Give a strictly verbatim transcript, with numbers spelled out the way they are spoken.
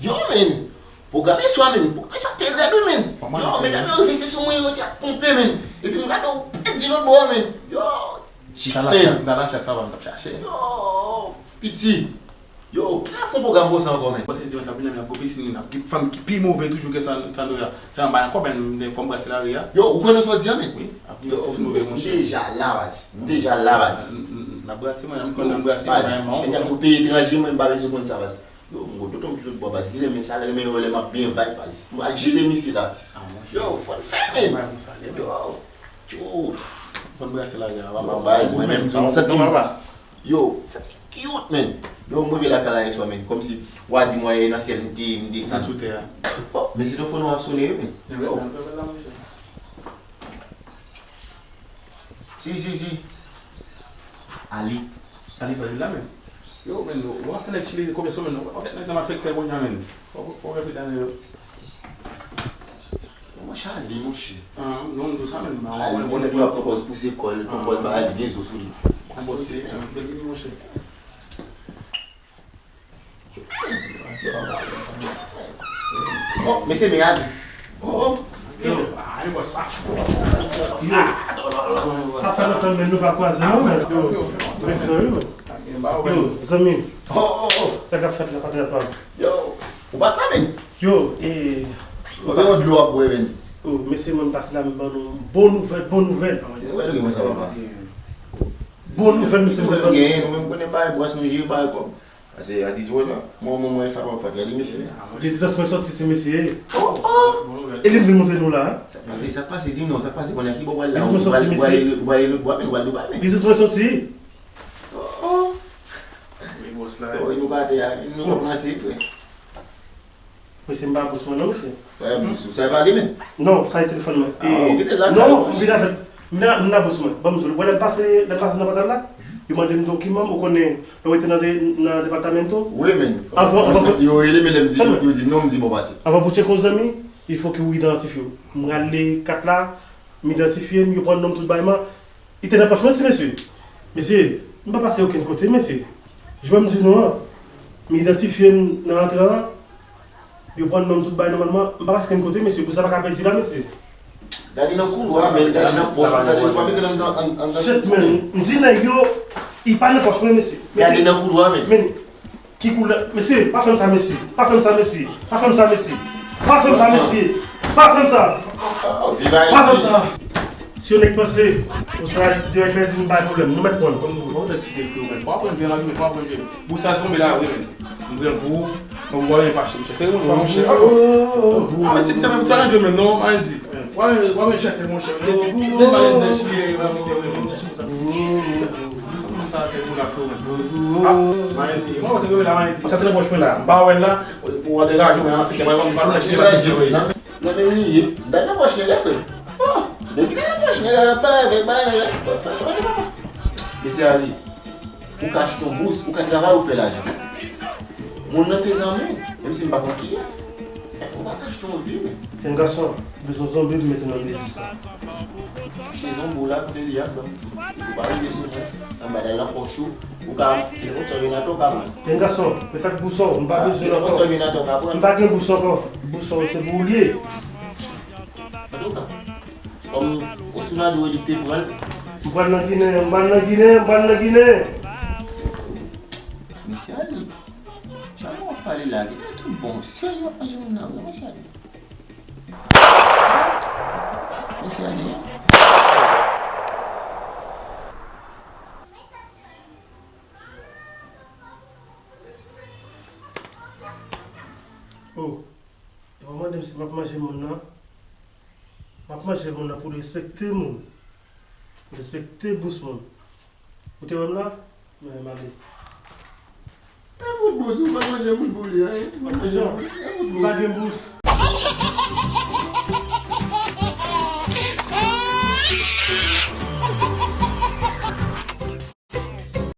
Yo, men, pwogram yèswa, men, pwogram yèswa te rèd, wi, men. Yo, medam yo rive se sou mwen yo te ap ponpe, men. Epi m gade w pèdi lòt bò a, men. Yo, shit, men. Yo, piti. Yo, kilè n ap fè yon pwogram konsa ankò, men? Bon, se di mwen t ap vin nan, men ap gwo pisin, ap gen fanm ki pi move toujou ke San-, Sandra. Se anba ankò, men, fò m brase lari a. Yo, ou konnen sa w di a, men? Wi, ap gen pisin move, monchè. M deja la, baz. M deja la, baz. N ap brase, mwen, m konn nan brase, baz, men, men, nèg ap tou peyi etranje, mwen, m pa bezwen konn sa, baz. Yo, m gon tonton m ki lòt bò, baz, li renmen sa, li renmen yo lè m ap byen vibe, baz. M pral jere misye la, atis. Yo, fò l fè, men. Yo, tchou. Fò n brase lari a, papa. Yo, baz, mwen menm, m santi m Yo, sa te cute, men. Yo, m rive lakay la yèswa, men. Kòmsi w a di mwen e nan syèl m te, m desann. Sou tè a. Oh, men se telefòn ou ap sone, wi, men. Oh. Si, si, si. Ali. Ali pa vin la, men. Yo, men, w ap fè nèg chile konbyen sou, men, w ap fè nèg nan malfektè kounye a, men. Fò, fò, fò, fò, Yo, monchè, ale, monchè. Ah, non, non, sa menm, ah, ale, bon, nèg la pran pòz pouse kò l, pran pòz ba li, gen zo sou li. Bon, se, ah, depi, monchè. Oh, mesye, men ale. Oh, oh. Yo, ale, bòs, pa. Yo. Sa fè lontan, men nou pa kwaze, non, men. Yo, respè, wi, men. Yo, zanmi. Oh, oh, oh. Sa k ap fèt la, patnè pa m? Yo, ou pa t la, men. Yo, e. Ou gen yon dlo w ap bwè, men. O, mesye, mwen pase la, m ban nou bon nouvèl, bon nouvèl. Bon nouvèl, mesye, mwen ban nou. Nou menm konnen bagay bwès nou jere bagay kòb. Pase a di zwo la. Mwen, mwen, mwen, fat, fat, gade mesye. Rezidans mwen sòti, se mesye. Oh, oh. E li m vin montre nou la. Sa k pase, sa k pase, di non, sa k pase, konnen ki bò w al la, ou pral, ou pral, ou pral lòt bò, men, ou pral Dubai, men. Rezidans mwen sòti. Oh, oh. Wi, bòs la. Oh, nou pa te a, nou pa pran sekrè. Mesye, m pa bous mwen non, mesye. Wè, bous ou, sa e pa li menm? Non, sa e telefòn mwen. Ah, ou kite l lakay ou, non, m vin avè l. M vin a, m vin a bous mwen. Ban m di w, wè, lè m pase, lè m pase nan pòtay la, yo mande m dokiman m, ou konnen, lè w rete nan de, nan departamento. Wi, men. Avan, avan, yo rele, men lè m di, yo, yo di m non, m di bon pase. Avan pou tcheke yon zanmi, il faut que ou idantifye w. M rale kat la, m idantifye m, yo pran non m tout bagay mwen. Li te nan pòch mwen, ti mesye. Mesye, m pa pase okenn kote, mesye. Jwè m di nou an, m idantifye m nan antran an, yo pran non m tout bagay nòmalman, m pa pase okenn kote, mesye. Bous sa pa ka pèdi la, mesye. Gade nan koulwa, men gade nan pòch, gade si w pa mete nan, nan, nan, nan. Shit, man, m di nèg yo, li pa nan pòch mwen, mesye. Gade nan koulwa, men. Men, Ki koulè? Mesye, pa fè m sa, mesye. Pa fè m sa, mesye. Pa fè m sa, mesye. Pa fè m sa, mesye. Pa fè m sa. Oh, viv Ayiti. Pa fè m sa. Si yon nèg panse, ou se de nèg pèdi, m bay pwoblèm. Nou mèt pran. Kòm nou, pa fè ti kèk yo, men. Pa pran vyen la, men, pa pran vyen. Bous sa tonbe la, wi, men. M pran pou, mwen, mwen, mwen fache, mesye. Sere, monchè, monchè. Ah, men, se, se menm, se menm, non, pa di. Wè, wè, men, chèke, monchè. Lè, lè, lè, lè, Sa te nan pòch mwen la. M pa wè l la. Ou wè degaje mwen an fèt, pa wè, pa wè l nan chine pa. Nan men li ye. M dal nan pòch nèg la, frè m. Oh, depi nan pòch nèg la, pa avèk bagay nèg la. Fè sa, papa. Mesye Ali, ou ka achte yon bous, ou ka travay, ou fè lajan. Moun nan te zanmi w, menm si m pa konn kiyès. Ou pa ka achte yon vi, men. Jen gason, bezwen zonbi pou mete nan biznis la. Chèz an bou la, kote li a, frè m? Ou pa rive sou mwen. Anba dal nan pòch ou, ou ka, kilè kont sa w jwenn atò, ou ka pran. Jen gason, mete ak bous ou, m pa bezwen l ankò. Kilè kont sa w jwenn atò, ou ka pran. M pa gen bous ankò. Bous ou, se pou ou l ye. Antouka, kòm Osuna dwe li te pran l. M pral nan Ginen, m pral nan Ginen, m pral nan Ginen. Mesye Ali, jan w ap pale la, gen tout bon, serye w ap manje moun nan, wi, mesye Ali. Mesye Ali, hein? Oh, yo pa mande m si m ap manje moun nan. M ap manje moun nan pou respekte moun. Respekte bous moun. Ou te wè m la? Men, m ale. E fout bous, ou pa manje moun pou li, hein? Ou pa manje moun, e fout bous. M pa gen bous.